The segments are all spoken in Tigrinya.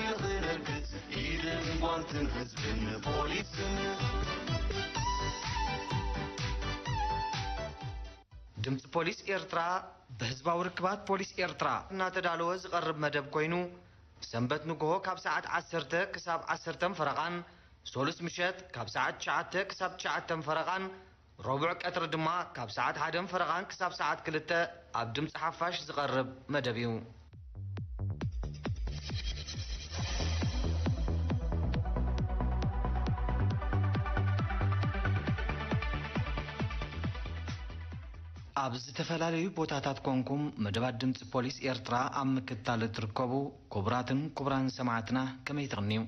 ንኽረግጽ ኢድን ጓንትን ህዝብን ፖሊስን። ድምፂ ፖሊስ ኤርትራ ብህዝባዊ ርክባት ፖሊስ ኤርትራ እናተዳለወ ዝቐርብ መደብ ኮይኑ፣ ሰንበት ንግሆ ካብ ሰዓት ዓሰርተ ክሳብ ዓሰርተ ፈረቓን፣ ሶሉስ ምሸት ካብ ሰዓት ትሽዓተ ክሳብ ትሽዓተ ፈረቓን፣ ረቡዕ ቀትሪ ድማ ካብ ሰዓት ሓደ ፈረቓን ክሳብ ሰዓት ክልተ ኣብ ድምፂ ሓፋሽ ዝቐርብ መደብ እዩ። ኣብ ዝተፈላለዩ ቦታታት ኮንኩም መደባት ድምፂ ፖሊስ ኤርትራ ኣብ ምክትታል እትርከቡ ክቡራትን ክቡራን ሰማዕትና፣ ከመይ ትቕንዩ?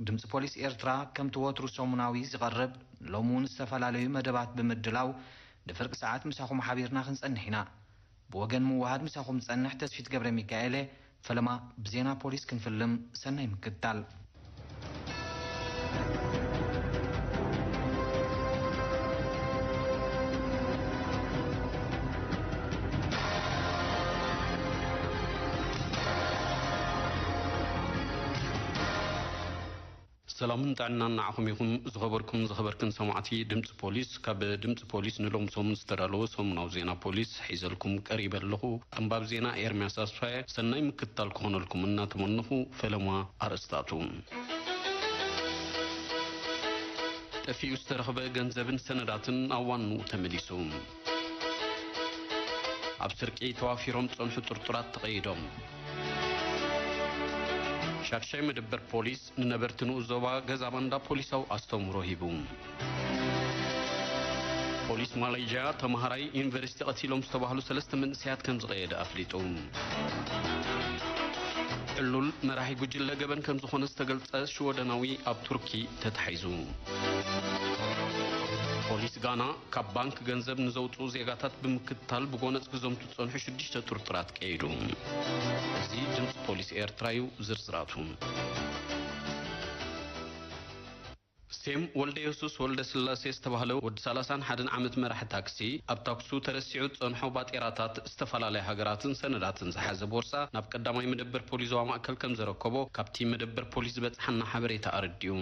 ድምፂ ፖሊስ ኤርትራ ከምቲ ወትሩ ሰሙናዊ ዝቐርብ፣ ሎሚ እውን ዝተፈላለዩ መደባት ብምድላው ንፍርቂ ሰዓት ምሳኹም ሓቢርና ክንጸንሕ ኢና። ብወገን ምውሃድ ምሳኹም ዝጸንሕ ተስፊት ገብረ ሚካኤል እየ። ፈለማ ብዜና ፖሊስ ክንፍልም፣ ሰናይ ምክትታል። ሰላምን ጥዕናን ንዓኹም ይኹን። ዝኸበርኩም ዝኸበርክን ሰማዕቲ ድምፂ ፖሊስ፣ ካብ ድምፂ ፖሊስ ንሎም ሰሙን ዝተዳለወ ሰሙናዊ ዜና ፖሊስ ሒዘልኩም ቀሪበ ኣለኹ። ኣንባብ ዜና ኤርምያስ ኣስፋየ። ሰናይ ምክትታል ክኾነልኩም እናተመነኹ፣ ፈለማ ኣርእስታቱ። ጠፊኡ ዝተረኽበ ገንዘብን ሰነዳትን ኣብ ዋንኡ ተመሊሱ። ኣብ ስርቂ ተዋፊሮም ዝጸንሑ ጥርጡራት ተቐይዶም። ሻድሻይ መደበር ፖሊስ ንነበርቲ ንኡስ ዞባ ገዛ ባንዳ ፖሊሳዊ ኣስተምህሮ ሂቡ። ፖሊስ ማሌዥያ ተማሃራይ ዩኒቨርሲቲ ቀቲሎም ዝተባህሉ ሰለስተ መንእሰያት ከም ዝቐየደ ኣፍሊጡ። ዕሉል መራሒ ጉጅለ ገበን ከም ዝኾነ ዝተገልጸ ሽወደናዊ ኣብ ቱርኪ ተታሒዙ። ፖሊስ ጋና ካብ ባንክ ገንዘብ ንዘውጽኡ ዜጋታት ብምክትታል ብጎነጽ ክዘምቱ ዝጸንሑ ሽዱሽተ ጥርጡራት ቀይዱ። እዚ ድምፂ ፖሊስ ኤርትራ እዩ። ዝርዝራቱ። ሴም ወልደየሱስ ወልደስላሴ ዝተባህለ ወዲ ሰላሳን ሓደን ዓመት መራሒ ታክሲ፣ ኣብ ታክሱ ተረሲዑ ዝጸንሖ ባጤራታት ዝተፈላለያ ሃገራትን ሰነዳትን ዝሓዘ ቦርሳ ናብ ቀዳማይ መደበር ፖሊስ ዞባ ማእከል ከም ዘረከቦ ካብቲ መደበር ፖሊስ ዝበጽሓና ሓበሬታ ኣረዲኡ።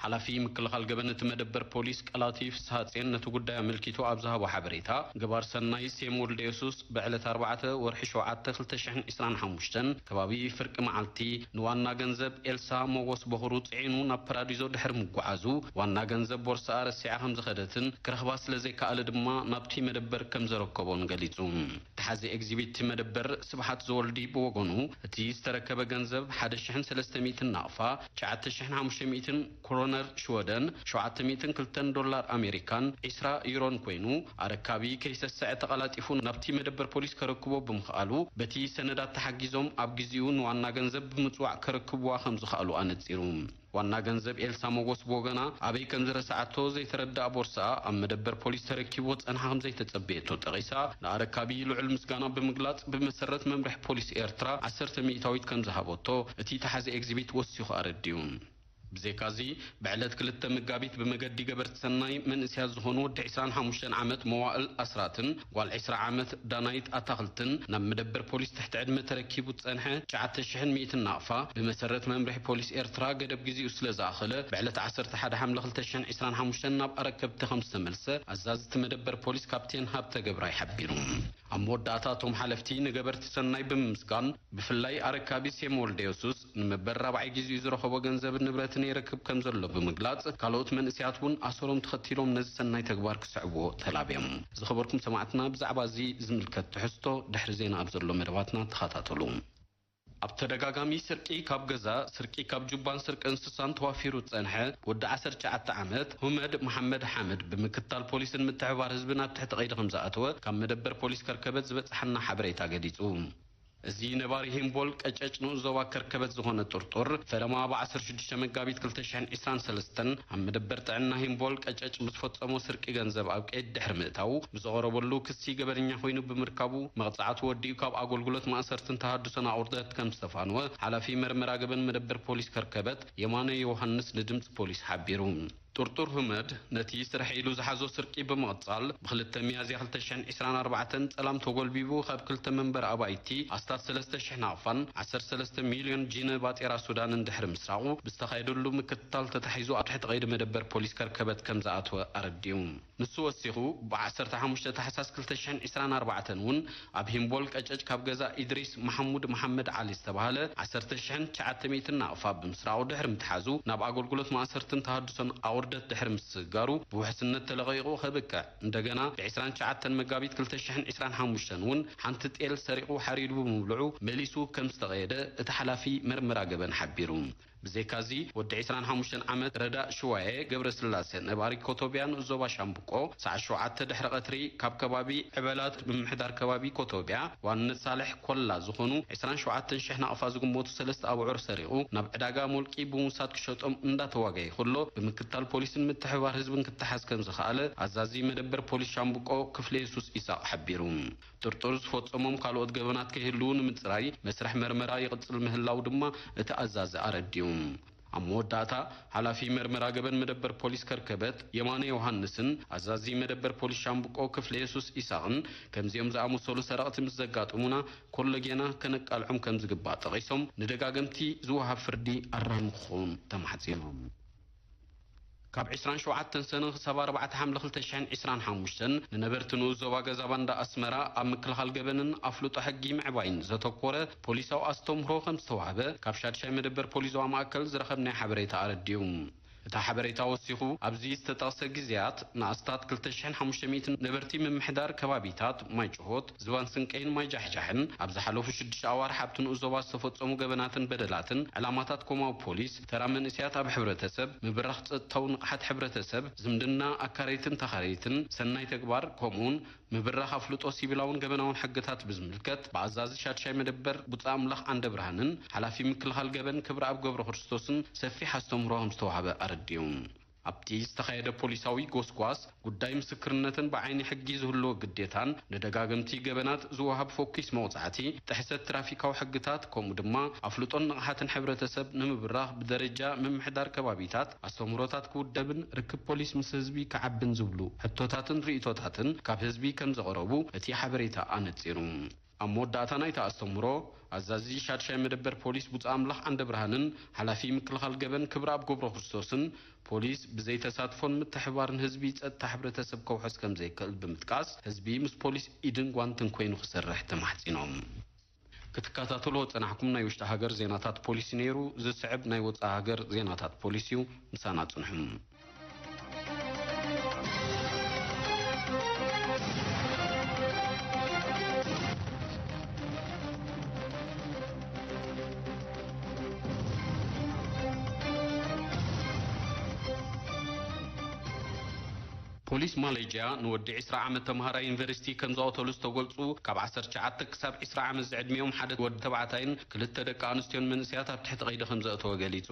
ሓላፊ ምክልኻል ገበን እቲ መደበር ፖሊስ ቀላቲ ፍስሃጼን ነቲ ጉዳይ ኣመልኪቱ ኣብ ዝሃቦ ሓበሬታ፣ ገባር ሰናይ ሴም ወልደየሱስ ብዕለት ኣርባዕተ ወርሒ ሸውዓተ ክልተ ሽሕን ዕስራን ሓሙሽተን ከባቢ ፍርቂ መዓልቲ ንዋና ገንዘብ ኤልሳ ሞጎስ በኹሩ ጽዒኑ ናብ ፓራዲዞ ድሕሪ ምጉዓዙ፣ ዋና ገንዘብ ቦርሳኣ ረሲዓ ከም ዝኸደትን ክረኽባ ስለ ዘይከኣለ ድማ ናብቲ መደበር ከም ዘረከቦን ገሊጹ። ተሓዚ ኤግዚቢት እቲ መደበር ስብሓት ዘወልዲ ብወገኑ፣ እቲ ዝተረከበ ገንዘብ ሓደ ሽሕን ሰለስተ ሚእትን ናቕፋ፣ ትሽዓተ ሽሕን ሓሙሽተ ሚእትን ክሮነር ሽወደን፣ ሸውዓተ ሚእትን ክልተን ዶላር ኣሜሪካን፣ ዕስራ ዩሮን ኮይኑ፣ ኣረካቢ ከይሰስዐ ተቐላጢፉ ናብቲ መደበር ፖሊስ ከረክቦ ብምኽኣሉ፣ በቲ ሰነዳት ተሓጊዞም ኣብ ግዜኡ ንዋና ገንዘብ ብምጽዋዕ ከረክብዋ ከም ዝኸኣሉ ኣነጺሩ። ዋና ገንዘብ ኤልሳ ሞጎስ ብወገና፣ ኣበይ ከም ዝረስዓቶ ዘይተረድኣ ቦርስኣ ኣብ መደበር ፖሊስ ተረኪብዎ ጸንሓ ከም ዘይተጸበየቶ ጠቒሳ፣ ንኣረካቢ ልዑል ምስጋና ብምግላጽ፣ ብመሰረት መምርሒ ፖሊስ ኤርትራ ዓሰርተ ሚእታዊት ከም ዝሃበቶ እቲ ተሓዚ ኤግዚቢት ወሲኹ ኣረዲኡ። ብዘይካዚ፣ ብዕለት ክልተ መጋቢት ብመገዲ ገበርቲ ሰናይ መንእሰያት ዝኾኑ ወዲ ዕስራን ሓሙሽተን ዓመት መዋእል ኣስራትን ጓል ዕስራ ዓመት ዳናይት ኣታኽልትን ናብ መደበር ፖሊስ ትሕቲ ዕድመ ተረኪቡ ዝጸንሐ ትሽዓተ ሽሕን ሚእትን ናቕፋ፣ ብመሰረት መምርሒ ፖሊስ ኤርትራ ገደብ ግዜኡ ስለ ዝኣኸለ፣ ብዕለት ዓሰርተ ሓደ ሓምለ ክልተ ሽሕን ዕስራን ሓሙሽተን ናብ ኣረከብቲ ከም ዝተመልሰ ኣዛዚ እቲ መደበር ፖሊስ ካፕቴን ሃብተ ገብራይ ሓቢሩ። ኣብ መወዳእታ እቶም ሓለፍቲ ንገበርቲ ሰናይ ብምምስጋን፣ ብፍላይ ኣረካቢ ሴም ወልደየሱስ ንመበል ራብዓይ ግዜኡ ዝረኸቦ ገንዘብን ንብረትን የረክብ ከም ዘሎ ብምግላጽ፣ ካልኦት መንእሰያት እውን ኣሰሮም ተኸቲሎም ነዚ ሰናይ ተግባር ክስዕብዎ ተላብዮም። ዝኸበርኩም ሰማዕትና፣ ብዛዕባ እዚ ዝምልከት ትሕዝቶ ድሕሪ ዜና ኣብ ዘሎ መደባትና ተኸታተሉ። ኣብ ተደጋጋሚ ስርቂ ካብ ገዛ፣ ስርቂ ካብ ጁባን ስርቂ እንስሳን ተዋፊሩ ዝጸንሐ ወዲ ዓሰርተ ትሽዓተ ዓመት ሁመድ መሓመድ ሓምድ ብምክትታል ፖሊስን ምትሕብባር ህዝብን ኣብ ትሕቲ ቀይዲ ከም ዝኣተወ ካብ መደበር ፖሊስ ከርከበት ዝበጽሓና ሓበሬታ ገሊጹ። እዚ ነባሪ ሂምቦል ቀጨጭ ንኡስ ዞባ ከርከበት ዝኾነ ጥርጡር፣ ፈለማ ኣብ ዓሰርተ ሽዱሽተ መጋቢት ክልተ ሽሕን ዕስራን ሰለስተን ኣብ መደበር ጥዕና ሂምቦል ቀጨጭ ብዝፈጸሞ ስርቂ ገንዘብ ኣብ ቀይዲ ድሕሪ ምእታዉ፣ ብዝቐረበሉ ክሲ ገበነኛ ኮይኑ ብምርካቡ፣ መቕጻዕቱ ወዲኡ ካብ ኣገልግሎት ማእሰርትን ተሃድሶን ኣቑርደት ከም ዝተፋነወ፣ ሓላፊ መርመራ ገበን መደበር ፖሊስ ከርከበት የማነ ዮሃንስ ንድምጺ ፖሊስ ሓቢሩ። ጥርጡር ሁመድ ነቲ ስርሐ ኢሉ ዝሓዞ ስርቂ ብምቕጻል፣ ብ2 ሚያዝያ ክልተ ሽሕን ዕስራን ኣርባዕተን ጸላም ተጎልቢቡ ካብ ክልተ መንበር ኣባይቲ ኣስታት ሰለስተ ሽሕ ናቕፋን ዓሰርተ ሰለስተ ሚልዮን ጂነ ባጤራ ሱዳንን ድሕሪ ምስራቑ፣ ብዝተኻየደሉ ምክትታል ተታሒዙ ኣብ ትሕቲ ቀይዲ መደበር ፖሊስ ከርከበት ከም ዝኣተወ ኣረዲኡ። ንሱ ወሲኹ፣ ብ15 ታሕሳስ ክልተ ሽሕን ዕስራን ኣርባዕተን እውን ኣብ ሂምቦል ቀጨጭ ካብ ገዛ ኢድሪስ መሓሙድ መሓመድ ዓሊ ዝተባህለ ዓሰርተ ሽሕን ትሽዓተ ሚእትን ናቕፋ ብምስራቑ ድሕሪ ምትሓዙ፣ ናብ ኣገልግሎት ማእሰርትን ተሃድሶን ኣውርደት ድሕሪ ምስግጋሩ፣ ብውሕስነት ተለቒቑ ከብቅዕ፣ እንደገና ብ ዕስራን ትሽዓተን መጋቢት ክልተ ሽሕን ዕስራን ሓሙሽተን እውን ሓንቲ ጤል ሰሪቑ ሓሪዱ ብምብልዑ መሊሱ ከም ዝተቐየደ እቲ ሓላፊ መርመራ ገበን ሓቢሩ። ብዘይካዚ፣ ወዲ ዕስራን ሓሙሽተን ዓመት ረዳእ ሽዋየ ገብረስላሴ፣ ነባሪ ኮቶብያ ንኡስ ዞባ ሻምብቆ፣ ሰዓት ሸውዓተ ድሕሪ ቀትሪ ካብ ከባቢ ዕበላት ምምሕዳር ከባቢ ኮቶብያ ዋንነት ሳልሕ ኮላ ዝኾኑ ዕስራን ሸውዓተን ሽሕ ናቕፋ ዝግመቱ ሰለስተ ኣብዑር ሰሪቑ ናብ ዕዳጋ ሞልቂ ብምውሳድ ክሸጦም እንዳተዋገየ ከሎ፣ ብምክትታል ፖሊስን ምትሕብባር ህዝብን ክተሓዝ ከም ዝኸኣለ ኣዛዚ መደበር ፖሊስ ሻምብቆ ክፍለ የሱስ ኢሳቕ ሓቢሩ። ጥርጡር ዝፈጸሞም ካልኦት ገበናት ከይህልዉ ንምጽራይ መስርሕ መርመራ ይቕጽል ምህላው ድማ እቲ ኣዛዚ ኣረዲኡ። ኣብ መወዳእታ፣ ሓላፊ መርመራ ገበን መደበር ፖሊስ ከርከበት የማነ ዮሃንስን ኣዛዚ መደበር ፖሊስ ሻምብቆ ክፍለ የሱስ ኢሳቕን፣ ከምዚኦም ዝኣመሰሉ ሰረቕቲ ምስ ዘጋጥሙና፣ ኮሎ ጌና ከነቃልዖም ከም ዝግባእ ጠቒሶም፣ ንደጋገምቲ ዝወሃብ ፍርዲ ኣራሚ ክኸውን ተማሕጺኖም። ካብ ዕስራን ሸውዓተን ሰነ ክሳብ ኣርባዕተ ሓምለ ክልተ ሽሕን ዕስራን ሓሙሽተን ንነበርቲ ንኡስ ዞባ ገዛ ባንዳ ኣስመራ ኣብ ምክልኻል ገበንን ኣፍልጦ ሕጊ ምዕባይን ዘተኮረ ፖሊሳዊ ኣስተምህሮ ከም ዝተዋህበ ካብ ሻድሻይ መደበር ፖሊስ ዞባ ማእከል ዝረኸብናዮ ሓበሬታ ኣረዲኡ። እቲ ሓበሬታ ወሲኹ፣ ኣብዚ ዝተጠቕሰ ግዜያት ንኣስታት ክልተ ሽሕን ሓሙሽተ ሚእትን ነበርቲ ምምሕዳር ከባቢታት ማይ ጭሆት፣ ዝባን ስንቀይን ማይ ጃሕጃሕን ኣብ ዝሓለፉ ሽዱሽተ ኣዋርሕ ኣብቲ ንኡስ ዞባ ዝተፈጸሙ ገበናትን በደላትን ዕላማታት ኮማዊ ፖሊስ፣ ተራ መንእሰያት ኣብ ሕብረተሰብ፣ ምብራኽ ጸጥታዊ ንቕሓት ሕብረተሰብ፣ ዝምድና ኣካረይትን ተኻረይትን፣ ሰናይ ተግባር፣ ከምኡውን ምብራኽ ኣፍልጦ ሲቪላውን ገበናውን ሕግታት ብዝምልከት ብኣዛዚ ሻድሻይ መደበር ቡጻ ኣምላኽ ዓንደ ብርሃንን ሓላፊ ምክልኻል ገበን ክብረኣብ ገብረ ክርስቶስን ሰፊሕ ኣስተምህሮ ከም ዝተዋህበ ኣረዲኡ። ኣብቲ ዝተኻየደ ፖሊሳዊ ጎስጓስ፣ ጉዳይ ምስክርነትን ብዓይኒ ሕጊ ዝህልዎ ግዴታን፣ ንደጋገምቲ ገበናት ዝወሃብ ፎኪስ መቕጻዕቲ፣ ጥሕሰት ትራፊካዊ ሕግታት፣ ከምኡ ድማ ኣፍልጦን ንቕሓትን ሕብረተሰብ ንምብራኽ ብደረጃ ምምሕዳር ከባቢታት ኣስተምህሮታት ክውደብን ርክብ ፖሊስ ምስ ህዝቢ ክዓብን ዝብሉ ሕቶታትን ርእይቶታትን ካብ ህዝቢ ከም ዘቕረቡ እቲ ሓበሬታ ኣነጺሩ። ኣብ መወዳእታ ናይቲ ኣስተምህሮ፣ ኣዛዚ ሻድሻይ መደበር ፖሊስ ቡጻ ኣምላኽ ዓንደ ብርሃንን ሓላፊ ምክልኻል ገበን ክብረኣብ ገብረ ክርስቶስን፣ ፖሊስ ብዘይተሳትፎን ምትሕባርን ህዝቢ ጸጥታ ሕብረተሰብ ከውሕስ ከም ዘይክእል ብምጥቃስ፣ ህዝቢ ምስ ፖሊስ ኢድን ጓንትን ኮይኑ ክሰርሕ ተማሕጺኖም። ክትከታተልዎ ጸናሕኩም ናይ ውሽጢ ሃገር ዜናታት ፖሊሲ ነይሩ። ዝስዕብ ናይ ወጻኢ ሃገር ዜናታት ፖሊሲ እዩ። ምሳና ጽንሑ። ፖሊስ ማሌዥያ ንወዲ ዕስራ ዓመት ተምሃራይ ዩኒቨርሲቲ ከም ዝቐተሉ ዝተገልጹ ካብ ዓሰርተ ትሽዓተ ክሳብ ዕስራ ዓመት ዝዕድሚኦም ሓደ ወዲ ተባዕታይን ክልተ ደቂ ኣንስትዮን መንእሰያት ኣብ ትሕቲ ቀይዲ ከም ዘእተወ ገሊጹ።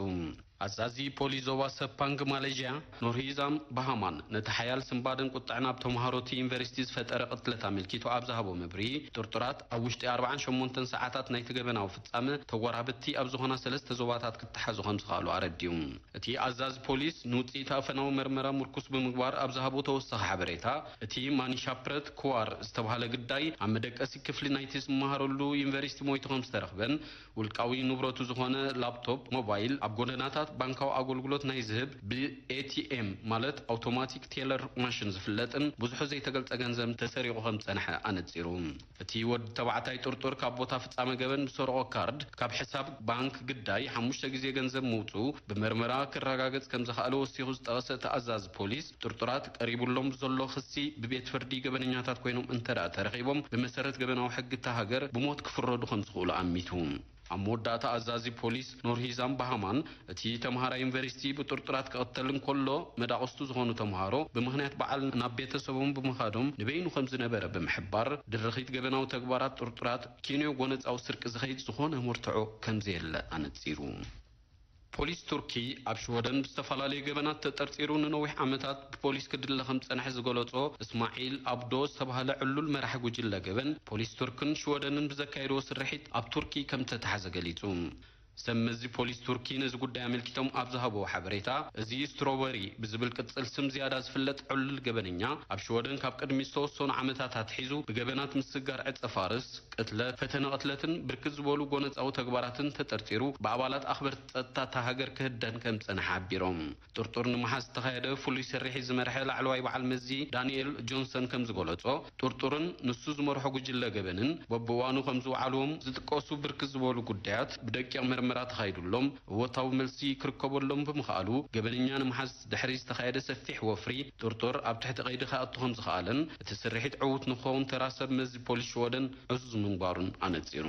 ኣዛዚ ፖሊስ ዞባ ሰፓንግ ማሌዥያ ኑርሂዛም ባሃማን ነቲ ሓያል ስንባደን ቁጥዕን ኣብ ተምሃሮ እቲ ዩኒቨርሲቲ ዝፈጠረ ቅትለት ኣመልኪቱ ኣብ ዝሃቦ መብርሂ፣ ጥርጡራት ኣብ ውሽጢ ኣርባዓን ሸሞንተን ሰዓታት ናይቲ ገበናዊ ፍጻመ ተጎራብቲ ኣብ ዝኾና ሰለስተ ዞባታት ክተሓዙ ከም ዝኸኣሉ ኣረዲኡ። እቲ ኣዛዚ ፖሊስ ንውጽኢት ኣፈናዊ መርመራ ምርኩስ ብምግባር ኣብ ዝሃቦ ተወሳኺ ሓበሬታ፣ እቲ ማኒሻፕረት ክዋር ዝተባህለ ግዳይ ኣብ መደቀሲ ክፍሊ ናይቲ ዝመሃረሉ ዩኒቨርሲቲ ሞይቱ ከም ዝተረኽበን፣ ውልቃዊ ንብረቱ ዝኾነ ላፕቶፕ፣ ሞባይል፣ ኣብ ጎደናታት ባንካዊ ኣገልግሎት ናይ ዝህብ ብ ኤቲኤም ማለት ኣውቶማቲክ ቴለር ማሽን ዝፍለጥን ብዙሑ ዘይተገልጸ ገንዘብ ተሰሪቑ ከም ዝጸንሐ ኣነጺሩ። እቲ ወዲ ተባዕታይ ጥርጡር ካብ ቦታ ፍጻመ ገበን ብሰርቆ ካርድ ካብ ሕሳብ ባንክ ግዳይ ሓሙሽተ ግዜ ገንዘብ ምውጽኡ ብመርመራ ክረጋገጽ ከም ዝኸኣለ ወሲኹ ዝጠቐሰ እቲ ኣዛዚ ፖሊስ፣ ጥርጡራት ቀሪቡሎም ብዘሎ ክሲ ብቤት ፍርዲ ገበነኛታት ኮይኖም እንተደኣ ተረኺቦም ብመሰረት ገበናዊ ሕጊ እታ ሃገር ብሞት ክፍረዱ ከም ዝኽእሉ ኣሚቱ። ኣብ መወዳእታ ኣዛዚ ፖሊስ ኖርሂዛም ባሃማን እቲ ተምሃራይ ዩኒቨርሲቲ ብጥርጡራት ክቕተል እንከሎ መዳቕስቱ ዝኾኑ ተምሃሮ ብምኽንያት በዓል ናብ ቤተሰቦም ብምኻዶም ንበይኑ ከም ዝነበረ ብምሕባር ድርኺት ገበናዊ ተግባራት ጥርጡራት ኪንዮ ጎነጻዊ ስርቂ ዝኸይድ ዝኾነ መርትዖ ከም ዘየለ ኣነጺሩ። ፖሊስ ቱርኪ ኣብ ሽወደን ብዝተፈላለዩ ገበናት ተጠርጢሩ ንነዊሕ ዓመታት ብፖሊስ ክድለ ከም ዝጸንሐ ዝገለጾ እስማዒል ኣብዶ ዝተባህለ ዕሉል መራሒ ጉጅለ ገበን ፖሊስ ቱርክን ሽወደንን ብዘካየድዎ ስርሒት ኣብ ቱርኪ ከም ዝተታሕዘ ገሊጹ። ሰብ መዚ ፖሊስ ቱርኪ ነዚ ጉዳይ ኣመልኪቶም ኣብ ዝሃብዎ ሓበሬታ፣ እዚ ስትሮበሪ ብዝብል ቅጽል ስም ዝያዳ ዝፍለጥ ዕሉል ገበነኛ፣ ኣብ ሽወደን ካብ ቅድሚ ዝተወሰኑ ዓመታት ኣትሒዙ ብገበናት ምስጋር ዕጸ ፋርስ፣ ቅትለት፣ ፈተነ ቅትለትን ብርክት ዝበሉ ጎነጻዊ ተግባራትን ተጠርጢሩ ብኣባላት ኣኽበርቲ ጸጥታ እታ ሃገር ክህደን ከም ዝጸንሐ ሓቢሮም። ጥርጡር ንምሓዝ ዝተኻየደ ፍሉይ ስርሒት ዝመርሐ ላዕለዋይ በዓል መዚ ዳንኤል ጆንሰን ከም ዝገለጾ፣ ጥርጡርን ንሱ ዝመርሖ ጉጅለ ገበንን በብእዋኑ ከም ዝወዓልዎም ዝጥቀሱ ብርክት ዝበሉ ጉዳያት ብደቂቕ ምርመራ ተኻይዱሎም እወታዊ መልሲ ክርከበሎም ብምኽኣሉ፣ ገበነኛ ንምሓዝ ድሕሪ ዝተኻየደ ሰፊሕ ወፍሪ፣ ጥርጡር ኣብ ትሕቲ ቀይዲ ክኣቱ ከም ዝኸኣለን እቲ ስርሒት ዕዉት ንክኸውን ተራ ሰብ መዚ ፖሊስ ሽወደን ዕዙዝ ምንባሩን ኣነጺሩ።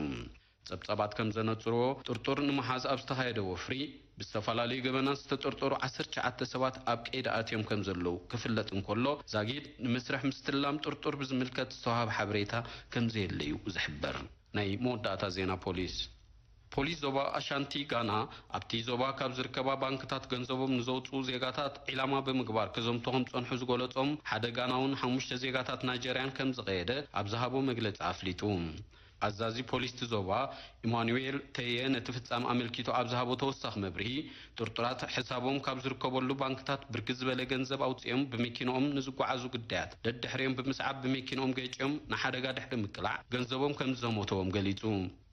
ጸብጻባት ከም ዘነጽርዎ፣ ጥርጡር ንምሓዝ ኣብ ዝተኻየደ ወፍሪ፣ ብዝተፈላለዩ ገበናት ዝተጠርጠሩ ዓሰርተ ትሽዓተ ሰባት ኣብ ቀይዲ ኣትዮም ከም ዘለዉ ክፍለጥ እንከሎ፣ ዛጊድ ንመስርሕ ምስትላም ጥርጡር ብዝምልከት ዝተዋህበ ሓበሬታ ከም ዘየለዩ ዝሕበር። ናይ መወዳእታ ዜና ፖሊስ። ፖሊስ ዞባ ኣሻንቲ ጋና፣ ኣብቲ ዞባ ካብ ዝርከባ ባንክታት ገንዘቦም ንዘውጽኡ ዜጋታት ዒላማ ብምግባር ክዘምቱ ከም ዝጸንሑ ዝገለጾም ሓደ ጋናውን ሓሙሽተ ዜጋታት ናይጀርያን ከም ዝቐየደ ኣብ ዝሃቦ መግለጺ ኣፍሊጡ። ኣዛዚ ፖሊስ እቲ ዞባ ኢማኑኤል ተየ ነቲ ፍጻም ኣመልኪቱ ኣብ ዝሃቦ ተወሳኺ መብርሂ፣ ጥርጡራት ሕሳቦም ካብ ዝርከበሉ ባንክታት ብርክት ዝበለ ገንዘብ ኣውጺኦም ብመኪንኦም ንዝጓዓዙ ግዳያት ደድሕሪኦም ብምስዓብ ብመኪንኦም ገጭዮም ንሓደጋ ድሕሪ ምቅላዕ ገንዘቦም ከም ዝዘመተዎም ገሊጹ።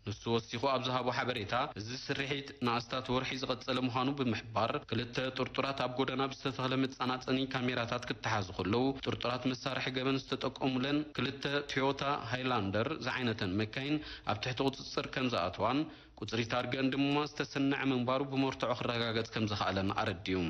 ንሱ ወሲኹ ኣብ ዝሃቦ ሓበሬታ፣ እዚ ስርሒት ንኣስታት ወርሒ ዝቐጸለ ምዃኑ ብምሕባር፣ ክልተ ጥርጡራት ኣብ ጎደና ብዝተተኽለ መጻናጸኒ ካሜራታት ክተሓዙ ከለዉ፣ ጥርጡራት መሳርሒ ገበን ዝተጠቀሙለን ክልተ ቶዮታ ሃይላንደር ዝዓይነተን መካይን ኣብ ትሕቲ ቁጽጽር ከም ዝኣትዋን፣ ቁጽሪ ታርገን ድማ ዝተሰነዐ ምንባሩ ብመርትዖ ክረጋገጽ ከም ዝኸኣለን ኣረዲኡ።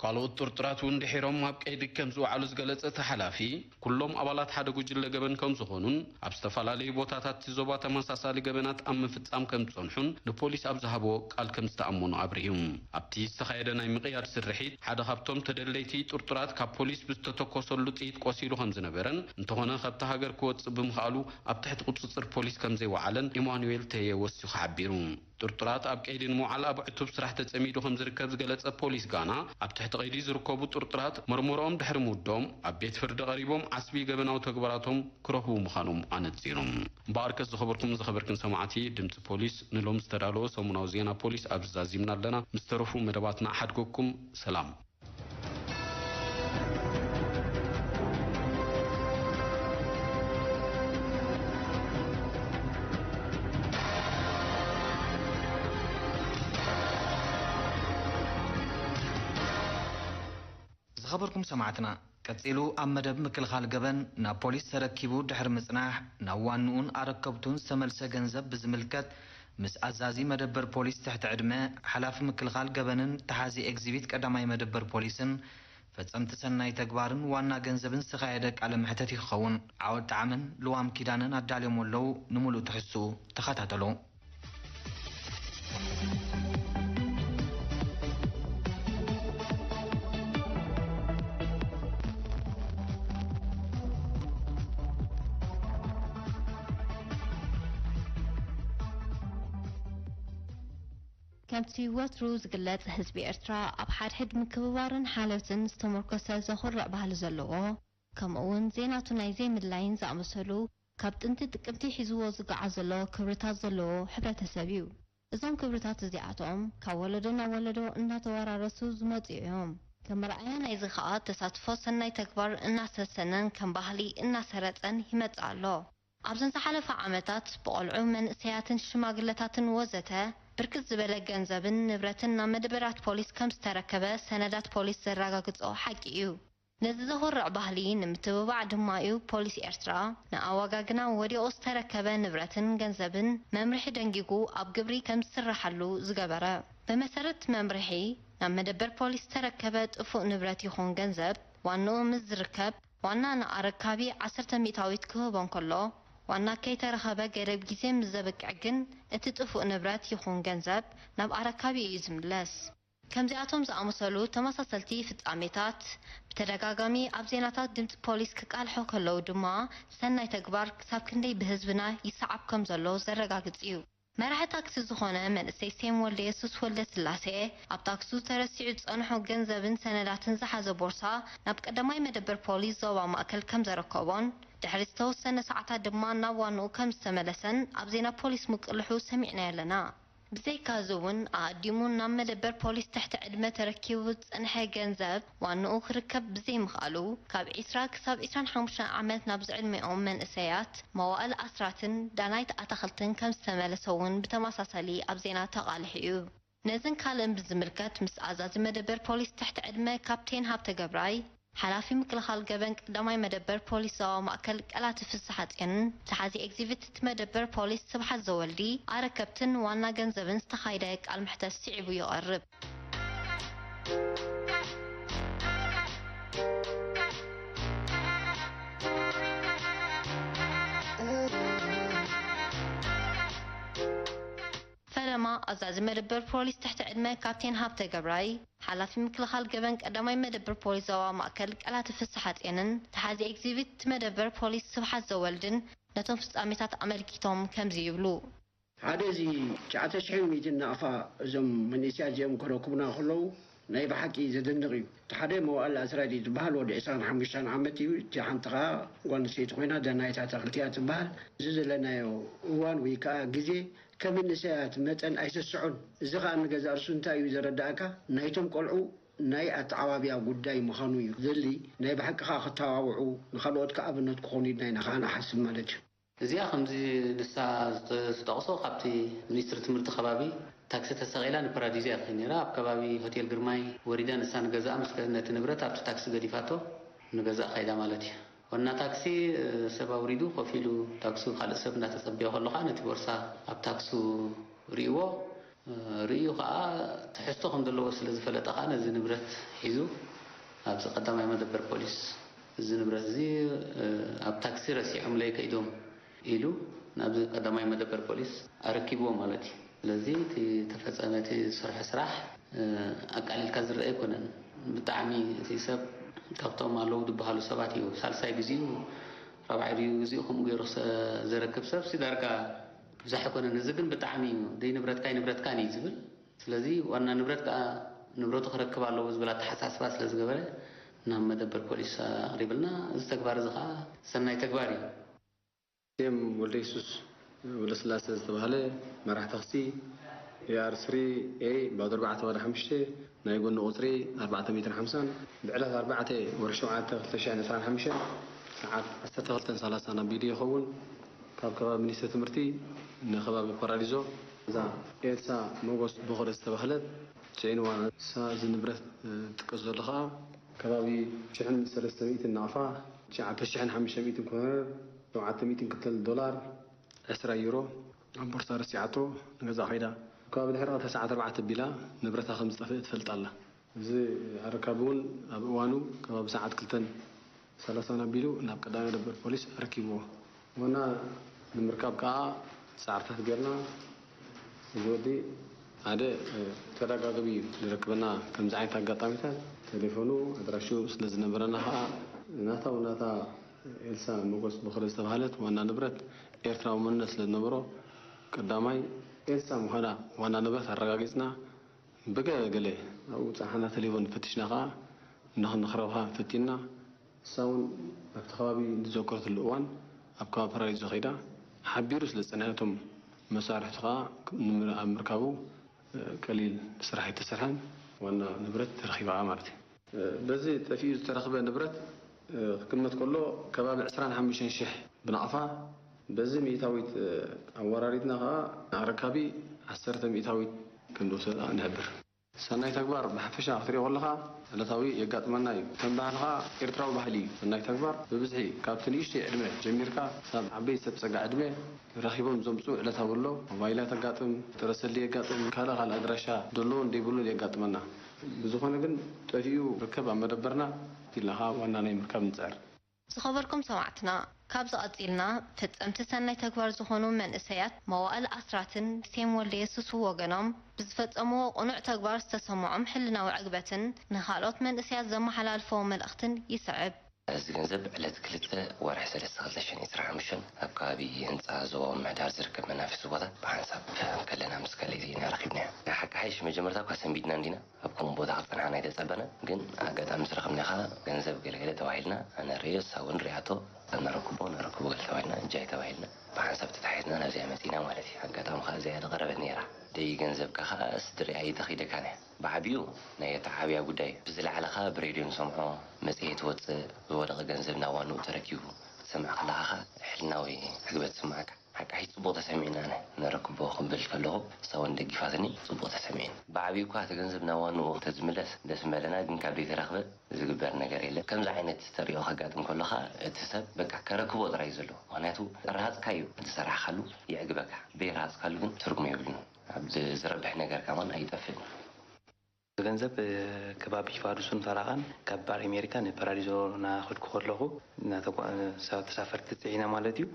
ካልኦት ጥርጡራት እውን ድሒሮም ኣብ ቀይዲ ከም ዝወዓሉ ዝገለጸ እቲ ሓላፊ፣ ኩሎም ኣባላት ሓደ ጉጅለ ገበን ከም ዝኾኑን ኣብ ዝተፈላለዩ ቦታታት እቲ ዞባ ተመሳሳሊ ገበናት ኣብ ምፍጻም ከም ዝጸንሑን ንፖሊስ ኣብ ዝሃብዎ ቃል ከም ዝተኣመኑ ኣብሪሁ። ኣብቲ ዝተኻየደ ናይ ምቕያድ ስርሒት ሓደ ካብቶም ተደለይቲ ጥርጡራት ካብ ፖሊስ ብዝተተኮሰሉ ጥይት ቆሲሉ ከም ዝነበረን እንተኾነ ካብቲ ሃገር ክወጽእ ብምኽኣሉ ኣብ ትሕቲ ቁጽጽር ፖሊስ ከም ዘይወዓለን ኢማኑኤል ተየ ወሲኹ ሓቢሩ። ጥርጡራት ኣብ ቀይዲ ንምውዓል ኣብ ዕቱብ ስራሕ ተጸሚዱ ከም ዝርከብ ዝገለጸ ፖሊስ ጋና፣ ኣብ ትሕቲ ቀይዲ ዝርከቡ ጥርጡራት መርመርኦም ድሕሪ ምውድኦም ኣብ ቤት ፍርዲ ቀሪቦም ዓስቢ ገበናዊ ተግባራቶም ክረኽቡ ምዃኖም ኣነጺሩ። እምበኣርከስ ዝኸበርኩም ዝኸበርክን ሰማዕቲ ድምጺ ፖሊስ ንሎም ዝተዳለወ ሰሙናዊ ዜና ፖሊስ ኣብዚ ዛዚምና ኣለና። ምስ ተረፉ መደባትና ኣሓድገኩም። ሰላም። ዝኸበርኩም ሰማዕትና፣ ቀጺሉ ኣብ መደብ ምክልኻል ገበን ናብ ፖሊስ ተረኪቡ ድሕሪ ምጽናሕ፣ ናብ ዋንኡን ኣረከብቱን ዝተመልሰ ገንዘብ ብዝምልከት፣ ምስ ኣዛዚ መደበር ፖሊስ ትሕቲ ዕድመ፣ ሓላፊ ምክልኻል ገበንን ተሓዚ ኤግዚቢት ቀዳማይ መደበር ፖሊስን ፈጸምቲ ሰናይ ተግባርን ዋና ገንዘብን ዝተኻየደ ቃለ መሕተት እዩ ክኸውን። ዓወት ጣዕምን ልዋም ኪዳነን ኣዳልዮሞ ኣለዉ። ንምሉእ ትሕዝትኡ ተኸታተሉ። ከምቲ ወትሩ ዝግለጽ፣ ህዝቢ ኤርትራ ኣብ ሓድሕድ ምክብባርን ሓልዮትን ዝተመርኮሰ ዘኹርዕ ባህሊ ዘለዎ፣ ከምኡ እውን ዜናቱ ናይ ዘይምድላይን ዝኣመሰሉ ካብ ጥንቲ ጥቅምቲ ሒዝዎ ዝገዓዝ ዘሎ ክብርታት ዘለዎ ሕብረተሰብ እዩ። እዞም ክብርታት እዚኣቶም ካብ ወለዶ ናብ ወለዶ እናተወራረሱ ዝመጹ እዮም። ከም መርኣያ ናይዚ ኸኣ ተሳትፎ ሰናይ ተግባር እናሰሰነን ከም ባህሊ እናሰረጸን ይመጽእ ኣሎ። ኣብዘን ዝሓለፋ ዓመታት ብቆልዑ፣ መንእሰያትን ሽማግለታትን ወዘተ ብርክት ዝበለ ገንዘብን ንብረትን ናብ መደበራት ፖሊስ ከም ዝተረከበ ሰነዳት ፖሊስ ዘረጋግጾ ሓቂ እዩ። ነዚ ዘኹርዕ ባህሊ ንምትብባዕ ድማ እዩ ፖሊስ ኤርትራ ንኣዋጋግና ወዲቑ ዝተረከበ ንብረትን ገንዘብን መምርሒ ደንጊጉ ኣብ ግብሪ ከም ዝስረሓሉ ዝገበረ። ብመሰረት መምርሒ፣ ናብ መደበር ፖሊስ ዝተረከበ ጥፉእ ንብረት ይኹን ገንዘብ ዋንኡ ምስ ዝርከብ፣ ዋና ንኣረካቢ ዓሰርተ ሚእታዊት ክህቦ እንከሎ፣ ዋና ከይተረኸበ ገደብ ግዜ ምስ ዘብቅዕ ግን እቲ ጥፉእ ንብረት ይኹን ገንዘብ ናብ ኣረካቢ እዩ ዝምለስ። ከምዚኣቶም ዝኣመሰሉ ተመሳሰልቲ ፍጻሜታት ብተደጋጋሚ ኣብ ዜናታት ድምጺ ፖሊስ ክቃልሑ ከለዉ ድማ፣ ሰናይ ተግባር ክሳብ ክንደይ ብህዝብና ይሰዓብ ከም ዘሎ ዘረጋግጽ እዩ። መራሒ ታክሲ ዝኾነ መንእሰይ ሴም ወልደየሱስ ወልደስላሴ፣ ኣብ ታክሱ ተረሲዑ ዝጸንሖ ገንዘብን ሰነዳትን ዝሓዘ ቦርሳ ናብ ቀዳማይ መደበር ፖሊስ ዞባ ማእከል ከም ዘረከቦን፣ ድሕሪ ዝተወሰነ ሰዓታት ድማ ናብ ዋንኡ ከም ዝተመለሰን ኣብ ዜና ፖሊስ ምቅልሑ ሰሚዕናዮ ኣለና። ብዘይካዚ እውን ኣቐዲሙ ናብ መደበር ፖሊስ ትሕቲ ዕድመ ተረኪቡ ዝጸንሐ ገንዘብ ዋንኡ ክርከብ ብዘይምኽኣሉ፣ ካብ ዒስራ ክሳብ ዒስራን ሓሙሽተን ዓመት ናብ ዝዕድሚኦም መንእሰያት መዋእል ኣስራትን ዳናይት ኣታኽልትን ከም ዝተመለሰ እውን ብተመሳሳሊ ኣብ ዜና ተቓሊሑ እዩ። ነዝን ካልእን ብዝምልከት ምስ ኣዛዚ መደበር ፖሊስ ትሕቲ ዕድመ ካፕቴን ሃብተ ገብራይ፣ ሓላፊ ምክልኻል ገበን ቀዳማይ መደበር ፖሊስ ዞባ ማእከል ቀላቲ ፍስሓጽዮንን ተሓዚ ኤግዚቢት እቲ መደበር ፖሊስ ስብሓት ዘወልዲ ኣረከብትን ዋና ገንዘብን ዝተኻይደ ቃል ምሕተት ስዒቡ ይቐርብ። ፈለማ ኣዛዚ መደበር ፖሊስ ትሕቲ ዕድመ ካፕቴን ሃብተ ገብራይ፣ ሓላፊ ምክልኻል ገበን ቀዳማይ መደበር ፖሊስ ዞባ ማእከል ቀላቲ ፍስሓጽዮንን ተሓዚ ኤግዚቢት መደበር ፖሊስ ስብሓት ዘወልድን ነቶም ፍጻሜታት ኣመልኪቶም ከምዚ ይብሉ። ሓደ እዚ ትሽዓተ ሽሕን ሚእትን ናቕፋ እዞም መንእሰያት እዚኦም ከረክቡና ከለዉ ናይ ብሓቂ ዘደንቕ እዩ። እቲ ሓደ መዋእል ኣስራዲ ዝበሃል ወዲ ዕስራን ሓሙሽተን ዓመት እዩ። እቲ ሓንቲ ኸዓ ጓል ኣንስተይቲ ኮይና ዳናይት ኣታኽልቲ እያ ትበሃል። እዚ ዘለናዮ እዋን ወይ ከዓ ግዜ ከም መንእሰያት መጠን ኣይስስዑን። እዚ ኸዓ ንገዛእ ርእሱ እንታይ እዩ ዘረዳእካ? ናይቶም ቆልዑ ናይ ኣተዓባብያ ጉዳይ ምዃኑ እዩ ዘሊ። ናይ ብሓቂ ኸዓ ክተባብዑ፣ ንኻልኦት ከኣ ኣብነት ክኾኑ ኢልና ኢና ኸዓ ንሓስብ ማለት እዩ። እዚኣ ከምዚ ንሳ ዝጠቕሶ ካብቲ ሚኒስትሪ ትምህርቲ ከባቢ ታክሲ ተሰቒላ ንፓራዲዞ እያ ትኸይድ ነይራ። ኣብ ከባቢ ሆቴል ግርማይ ወሪዳ ንሳ ንገዛኣ ምስ ከ-፣ ነቲ ንብረት ኣብቲ ታክሲ ገዲፋቶ ንገዛእ ከይዳ ማለት እዩ። ዋና ታክሲ፣ እ፣ ሰብ ኣውሪዱ ኮፍ ኢሉ ታክሱ ካልእ ሰብ እናተጸበየ ከሎ ኸኣ ነቲ ቦርሳ ኣብ ታክሱ ርእይዎ። እ፣ ርእዩ ኸኣ ትሕዝቶ ከም ዘለዎ ስለ ዝፈለጠ ኸኣ ነዚ ንብረት ሒዙ ኣብዚ ቀዳማይ መደበር ፖሊስ እዚ ንብረት እዚ፣ እ፣ ኣብ ታክሲ ረሲዖምለይ ከይዶም ኢሉ ናብዚ ቀዳማይ መደበር ፖሊስ ኣረኪብዎ ማለት እዩ። ስለዚ እቲ ተፈጸመ እቲ ዝሰርሖ ስራሕ፣ እ፣ ኣቃሊልካ ዝረአ ኣይኮነን። ብጣዕሚ እቲ ሰብ ካብቶም ኣለዉ ዝበሃሉ ሰባት እዩ። ሳልሳይ ግዚኡ፣ ራብዓይ ድዩ ግዚኡ ከምኡ ገይሩ ክሰ-፣ ዘረክብ ሰብ ሲ ዳርጋ ብዙሕ ኣይኮነን። እዚ ግን ብጣዕሚ እዩ። ደይ ንብረትካ ኣይንብረትካን እዩ ዝብል። ስለዚ ዋና ንብረት ከኣ ንብረቱ ክረክብ ኣለዎ ዝብል ኣተሓሳስባ ስለ ዝገበረ ናብ መደበር ፖሊስ ኣቕሪብልና። እዚ ተግባር እዚ ከኣ ሰናይ ተግባር እዩ። ኤም ወልደ የሱስ ወልደስላሴ ዝተባህለ መራሕ ታክሲ ኤ ኣር ስሪ ኤ ባዶ ኣርባዕተ ባዶ ሓሙሽተ ናይ ጎኒ ቁጽሪ ኣርባዕተ ሚእትን ሓምሳን ብዕለት ኣርባዕተ ወርሒ ሸውዓተ ክልተ ሽሕን ዕስራን ሓሙሽተን ሰዓት ዓሰርተ ክልተን ሰላሳን ኣቢሉ ይኸውን። ካብ ከባቢ ሚኒስትሪ ትምህርቲ ንከባቢ ፓራዲዞ እዛ ኤልሳ ሞጎስ ቦኸረ ዝተባህለት ጽዒንዋ። ንሳ እዚ ንብረት፣ እ፣ ትጥቀስ ዘሎ ኸኣ ከባቢ ሽሕን ሰለስተ ሚእትን ናቕፋ፣ ትሽዓተ ሽሕን ሓሙሽተ ሚእትን ኮነር፣ ሸውዓተ ሚእትን ክልተን ዶላር፣ ዕስራ ዩሮ ኣብ ቦርሳ ረሲዓቶ ንገዛ ከይዳ። ከባቢ ድሕሪ ቀትሪ ሰዓት ኣርባዕተ ኣቢላ ንብረታ ከም ዝጠፍአ ትፈልጥ ኣላ። እዚ ኣረካቢ እውን ኣብ እዋኑ ከባቢ ሰዓት ክልተን ሰላሳን ኣቢሉ ናብ ቀዳማይ መደበር ፖሊስ ኣረኪብዎ። ዋና ንምርካብ ከኣ ጻዕርታት ጌርና። እዚ ወዲ ሓደ፣ እ፣ ተደጋጋሚ እዩ ዝረክበና። ከምዚ ዓይነት ኣጋጣሚታት ቴሌፎኑ ኣድራሽኡ ስለ ዝነበረና ከኣ ናታ ናታ ኤልሳ ሞጎስ ቦኸረ ዝተባህለት ዋና ንብረት ኤርትራዊ መንነት ስለ ዝነበሮ ቀዳማይ ኤልሳ ምዃና ዋና ንብረት ኣረጋጊጽና። ብገለ ገለ ኣብኡ ጸሓና ቴሌፎን ፈቲሽና ከኣ ንኽ-፣ ንኽረኽባ ፈቲንና። ንሳ እውን ኣብቲ ከባቢ ንዘከረትሉ እዋን ኣብ ከባቢ ፓራዲዞ ከይዳ ሓቢሩ ስለ ዝጸንሐ ነቶም መሳርሕቱ ከኣ ንምር-፣ ኣብ ምርካቡ፣ እ፣ ቀሊል ስራሕ ኣይተሰርሐን። ዋና ንብረት ተረኺባ ማለት እዩ። እ፣ በዚ ጠፊኡ ዝተረኽበ ንብረት፣ እ፣ ክግመት ከሎ ከባቢ ዕስራን ሓሙሽተን ሽሕ ብናቕፋ፣ በዚ ሚእታዊት፣ እ፣ ኣወራሪድና ከኣ ንኣረካቢ ዓሰርተ ሚእታዊት ከም ዝወሰዳ ንሕብር። ሰናይ ተግባር ብሓፈሻ ክትሪኦ ከለኻ ዕለታዊ የጋጥመና እዩ። ከም ባህልኻ ኤርትራዊ ባህሊ እዩ። ሰናይ ተግባር ብብዝሒ ካብቲ ንእሽተይ ዕድመ ጀሚርካ ክሳብ ዓበይቲ ሰብ ጸጋ ዕድመ ረኺቦም ዘምጽኡ ዕለታዊ ኣሎ። ሞባይላት የጋጥም፣ ጥረ ሰልዲ የጋጥም፣ ካልእ ካልእ ኣድራሻ ደለዎን ደይብሉን የጋጥመና። ብዝኾነ ግን ጠፊኡ ርከብ ኣብ መደበርና ኢልና ከኣ ዋና ናይ ምርካብ ንጽዕር። ዝኸበርኩም ሰማዕትና፣ ካብዚ ቀጺልና ፈጸምቲ ሰናይ ተግባር ዝኾኑ መንእሰያት መዋእል ኣስራትን ሴም ወልደየሱስ ወገኖም ብዝፈጸምዎ ቅኑዕ ተግባር ዝተሰምዖም ሕልናዊ ዕግበትን ንኻልኦት መንእሰያት ዘመሓላልፍዎ መልእኽትን ይስዕብ። እዚ ገንዘብ ዕለት ክልተ ወርሒ ሰለስተ ክልተ ሽሕን ዕስራን ሓሙሽተን ኣብ ከባቢ ህንፃ ዞባዊ ምሕዳር ዝርከብ መናፍሲ ቦታ ብሓንሳብ ከለና ምስ ካልእ ዜና ረኺብናዮ። ሓቂ ሓይሽ መጀመርታ እኳ ሰንቢድና እንዲና ኣብ ከምኡ ቦታ ክፀንሓና ኣይተፀበና፣ ግን ኣጋጣሚ ምስ ረኸብና ኸዓ ገንዘብ ገለገለ ተባሂልና፣ ኣነ ርእዮ፣ እሳ እውን ሪኣቶ፣ ነረክቦ ነረክቦ ገለ ተባሂልና፣ እጃይ ተባሂልና፣ ብሓንሳብ ተታሒዝና ናብዚኣ መፂና ማለት እዩ። ኣጋጣሚ ኸዓ እዚኣ ዝቐረበት ነይራ። ደይ ገንዘብካ ኸዓ ስድሪ ኣይተኺደካን እያ። ብዓቢኡ ናይ ኣተዓብያ ጉዳይ እዩ። ብዝለዓለ ኸዓ ብሬድዮ ንሰምዖ፣ መጽሔት ትወጽእ፣ ዝወደቐ ገንዘብ ናብ ዋንኡ ተረኪቡ ክትሰምዕ ከለኻ ኸዓ ሕልናዊ ዕግበት ትስምዓካ። ሓቃይ ጽቡቕ ተሰሚዕኒ ኣነ ነረክቦ ክብል ከለኹ እሳ እውን ደጊፋትኒ ጽቡቕ ተሰሚዕኒ። ብዓቢኡ እኳ እቲ ገንዘብ ናብ ዋንኡ እንተዝምለስ ደስ ምበለና፣ ግን ካብ ዘይተረኽበ ዝግበር ነገር የለን። ከምዚ ዓይነት ተርእዮ ከጋጥም ከሎ ኸዓ እቲ ሰብ በቃ ከረክቦ ጥራይ እዩ ዘለዎ። ምኽንያቱ ረሃጽካ እዩ ዝሰራሕካሉ የዕግበካ። በይረሃጽካሉ ግን ትርጉም የብሉን። ኣብ ዝረብሕ ነገር ከማን ኣይጠፍእን። ገንዘብ ከባቢ ፋዱሱን ፈራቓን ካብ ባር ኣሜሪካ ንፓራዲዞ ናኸድኩ ከለኹ ተሳፈርቲ ፅዒና ማለት እዩ።